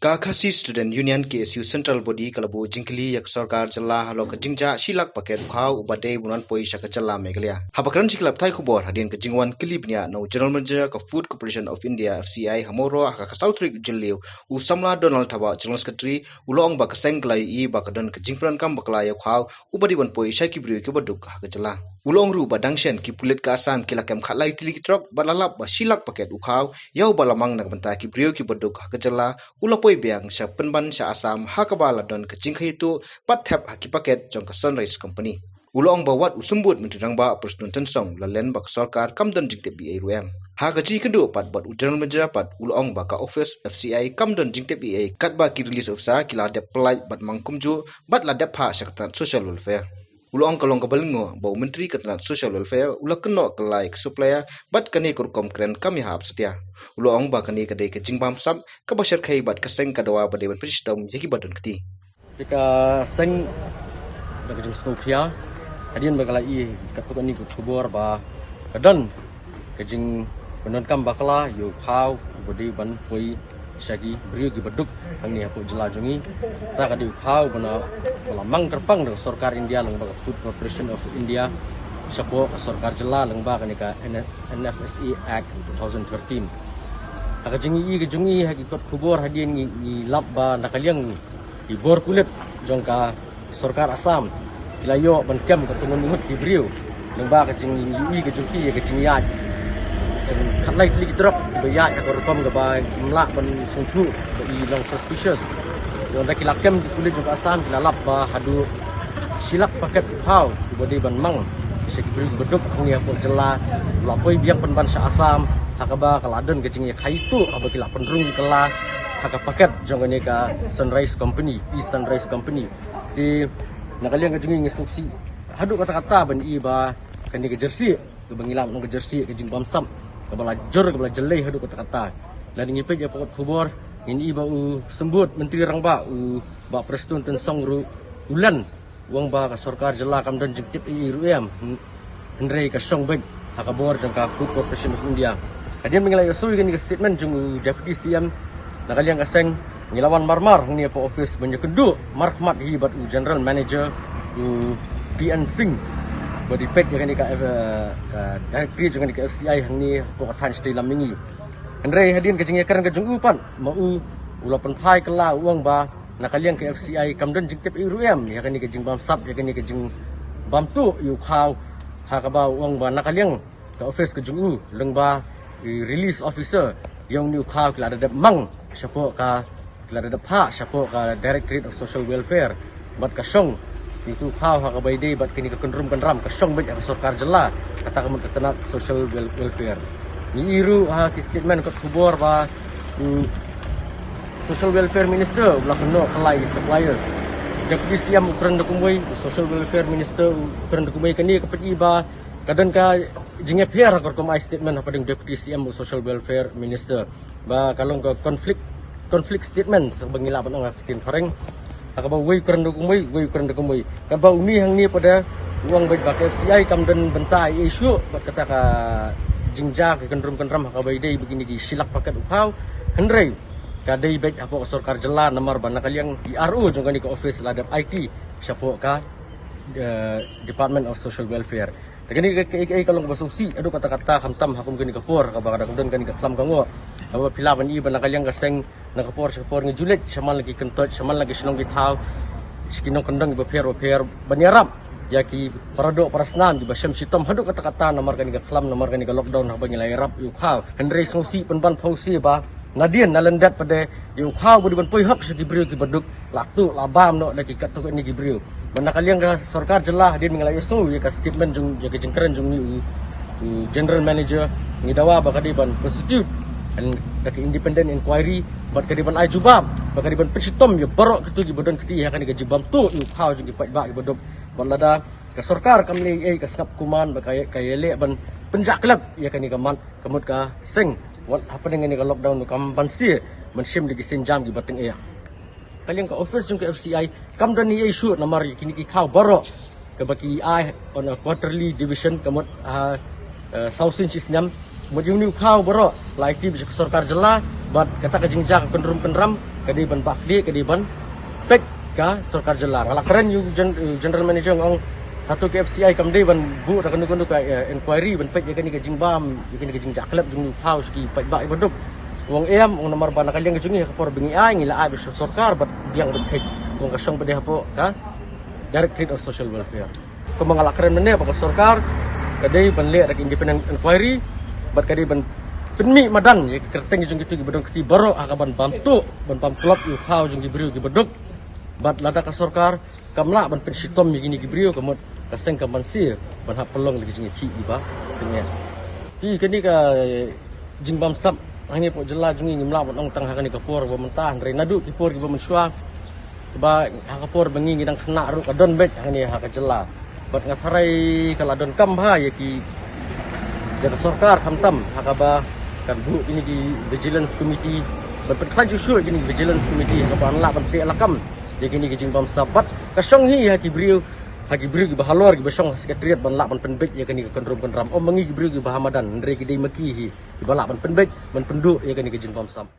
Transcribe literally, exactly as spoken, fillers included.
Ka Khasi Student Union, K S U, Central Body ka la buh jingkylli ïa ka sorkar jylla halor ka jingjia shi lak paket u khaw uba dei ban wan poi sha ka jylla Meghalaya. Haba kren sha ki lad pathai khubor hadien ka jingwan kylli bniah na u General Manager ka Food Corporation of India, F C I, ha Mawroh ha ka saw tarik u Jylliew, u samla Donald Thabah, General Secretary, u la ong ba ka seng ka la ïohi ba ka don ka jingpyndonkam bakla ïa u khaw uba dei ban poi sha ki briew kiba duk ha ka jylla. U la ong ruh ba dang shen ki pulit ka Assam ki la kem khatlai tylli ki trok bad la lap ba shi lak paket u khaw ïa uba la mang na ka bynta ki briew kiba duk ha ka jylla, u la poi biang sha pynban sha Assam ha kaba la don ka jingkhaïuh bad thep ha ki paket jong ka Sunrise Company. U la ong ba wat u Symbud Myntri Rangbah Prestone Tynsong u la len ba ka sorkar kam don jingtip ei ei ruh em. Ha ka jingïakynduh pat bad u General Manager pat, u la ong ba ka office F C I kam don jingtip ei ei katba ki release officer ki la dep pyllait bad mang kumjuh bad la dep phah sha ka tnat Social Welfare. U la ong ka long kaba lyngngoh ba u Myntri ka tnat Social Welfare u la kynnoh kylla ïa ka supplier bad kane ka rukom kren kam ïahap satia. U la ong ba kane ka dei ka jingbamsap kaba shyrkhei bad ka seng ka dawa ba dei ban pynshitom ïa kiba don kti. Te ka seng da ka jingsngewkhia hadien ba ka la ïohi katto katne ka khubor ba ka don ka jingpyndonkam bakla ïa u khaw uba dei ban poi sha ki briew kiba duk hangne hapoh jylla jong ngi. Ta ka dei u khaw ba na, ba la mang kyrpang da ka sorkar India lyngba ka Food Corporation of India shapoh ka sorkar jylla lyngba kane ka N-, N F S A Act two thousand thirteen. Ha ka jingïohi ka jong ngi ha ki kot khubor hadien ngi, ngi lap ba na ka liang ki bor pulit jong ka sorkar Assam ki la ïoh ban kem katto katne ngut ki briew lyngba ka jingïohi ka jong ki ïa ka jingïaid. Jong khatlai tylli ki trok kiba ïaid ha ka rukom kaba ym lah ban sngewthuh ba i long suspicious. Ynda ki la kem ki pulit jong ka Assam ki la lap ba haduh shi lak paket u khaw uba dei ban mang sha ki briew kiba duk hangne hapoh jylla u la poi biang pynban sha Assam ha kaba ka la don ka jingïakhaïuh haba ki la pynrung kylla ha ka paket jong kane ka Sunrise Company, East Sunrise Company. Te na ka liang ka jong ngi ngi sngewsih haduh katta katta ban ïohi ba kane ka jersey kaba ngi lah ban ong ka jersey ka jingbamsap kaba la jur kaba la jyllei haduh katta katta. Lada ngi peit ïa ka kot khubor ngin ïohi ba u Symbud Myntri Rangbah u Bah Prestone Tynsong ruh u len, u ong ba ka sorkar jylla kam don jingtip ei ei ruh em. Hynrei ka shong beit ha ka bor jong ka Food Corporation of India. Hadien ba ngi la ïohsngew ïa kane ka statement jong u Deputy C M, na ka liang ka seng ngi la wan marmar hangne hapoh office ban ïakynduh markhmat hi bad u General Manager u P N Singh ba dei peit ïa kane ka, eh, ka directory jong kane ka F C I hangne hapoh ka thaiñ shatei lam mihngi. Hynrei hadien ka jingïakren ka jong u pat ma u, u la pynphai kylla u ong ba na ka liang ka F C I kam don jingtip ei ei ruh em ïa kane ka jingbamsap, ïa kane ka jingbamtuh ïa u khaw, ha kaba u ong ba na ka liang ka office ka jong u lyngba i release officer ïa une u khaw ki la da dep mang shapoh ka, ki la da dep phah shapoh ka Directorate of Social Welfare. Bad ka shong ïa utu u khaw ha kaba ïadei bad kane ka kynrum kynram ka shong beit ha ka sorkar jylla, kata ka mut ka tnat Social Wel-, Welfare. Ngi ïohi ruh ha ki statement kot khubor ba u Social Welfare Minister u la kynnoh kylla ïa ki suppliers. Deputy C M u kren da kumwei, u Social Welfare Minister u kren da kumwei. Kane ka pyni ba ka don ka jingïapher ha ka rukom ai statement hapdeng Deputy C M u Social Welfare Minister. Ba ka long ka conflict, conflict statement, sa ba ngi lah ban ong ha ka ktien phareng. Ha kaba uwei u kren da kumwei, uwei u kren da kumwei. Kaba une hangne pat u ong beit ba ka F C I kam don bynta ei ei shuh bad kata ka jingjia ka kynrum kynram ha kaba ïadei bad kine ki shi lak paket u khaw. Hynrei ka dei beit hapoh ka sorkar jylla namar ba na ka liang i R O jong kane ka office la dep aiti shapoh ka, eh, Department of Social Welfare. Te kane ka, ka, ka, ka long kaba sngewsih haduh katta katta khamtam ha kum kane ka por kaba ka dang don kane ka khlam ka ngoh. Kaba phi lah ban ïohi ba na ka liang ka seng na ka por sha ka por ngi ju leit shaman la ki kyntoit, shaman la ki shnong ki thaw, sha ki nongkyndong kiba pher ba pher ban ïarap ïa ki paradoh parasnam kiba shem shitom haduh katta katta namar kane ka khlam, namar kane ka lockdown haba ngi la ïarap ïa u khaw. Hynrei sngewsih pynban phewse ba nadien na lyndet pat de ïa u khaw ba dei ban poi hok sha ki briew kiba duk la tuh la bam noh da ki katto katne ki briew. Bad na ka liang ka sorkar jylla hadien ba ngi la ïohsngew ïa ka statement jong, ïa ka jingkren jong une u, u General Manager, ngi dawa ba ka dei ban constitute an, da ka independent inquiry bad ka dei ban ai jubab bad ka dei ban pynshitom ïa baroh kito kiba don kti ha kane ka jingbamtuh ïa u khaw jong ki paidbah kiba duk. Bad lada ka sorkar kam leh ei ei ka sngap kumne ba ka, ka ïaleh ban pynjah khlem ïa kane ka mat, ka mut ka seng wat hapdeng kane ka lockdown kam ban siew ban shim da ki sienjam kiba tyngeh. Ka liang ka office jong ka F C I kam don ei ei shuh namar ïa kine ki khaw baroh kaba ki ai on a quarterly division, ka mut, ah, eh, saw sien shi snem. Mut ïa une u khaw baroh la aiti beit sha ka sorkar jylla bad kata ka jingjia ka kynrum kynram Ka dei ban bah khlieh, ka dei ban peit ka sorkar jylla. Nga la kren ïa u gen-, u general manager, nga ong hato ka F C I kam dei ban buh da kano kano ka, eh, inquiry ban peit ïa kane ka jingbam, ïa kane ka jingjah klep jong u khaw sha ki paidbah kiba duk. U ong em, u ong namar ba na ka liang ka jong ngi ha ka por ba ngi ai, ngi la ai beit sha sorkar bad biang beit thik. U ong ka shong pat de hapoh ka Directorate of Social Welfare. Kumba nga la kren mynne ba ka sorkar ka dei ban leh da ka independent inquiry bad ka dei ban pynmih madan ïa ka kyrteng jong kito kiba don kti baroh ha ka ban bam tuh, ban bam klop ïa u khaw jong ki briew kiba duk. Bad lada ka sorkar kam lah ban pynshitom ïa kine ki briew, ka mut ka seng kam banse ban hap pynlong da ki jingïakhih kiba tyngeh. Hi kane ka jingbamsap hangne hapoh jylla jong ngi ngim lah ban ong tang ha kane ka por ba mynta, hynrei naduh ki por kiba mynshuwa, ba ha ka por ba ngi ngi dang khynnah ruh ka don beit hangne ha ka jylla. Bad nga tharai ka la donkam bha ïa ki, ïa ka sorkar khamtam ha kaba kan buh kine ki vigilance committee ban pynkhlaiñ shuh shuh kine ki vigilance committee ha kaba yn lah ban teh lakam ïa kine ki jingbamsap. Bad ka shong hi ha ki briew, ha ki briew kiba halor kiba shong ha secretariat ban lah ban pynbeit ïa kane ka kynrum kynram. Ym ma ngi ki briew kiba ha madan, hynrei ki dei ma ki hi kiba lah ban pynbeit, ban pynduh ïa kane ka jingbamsap.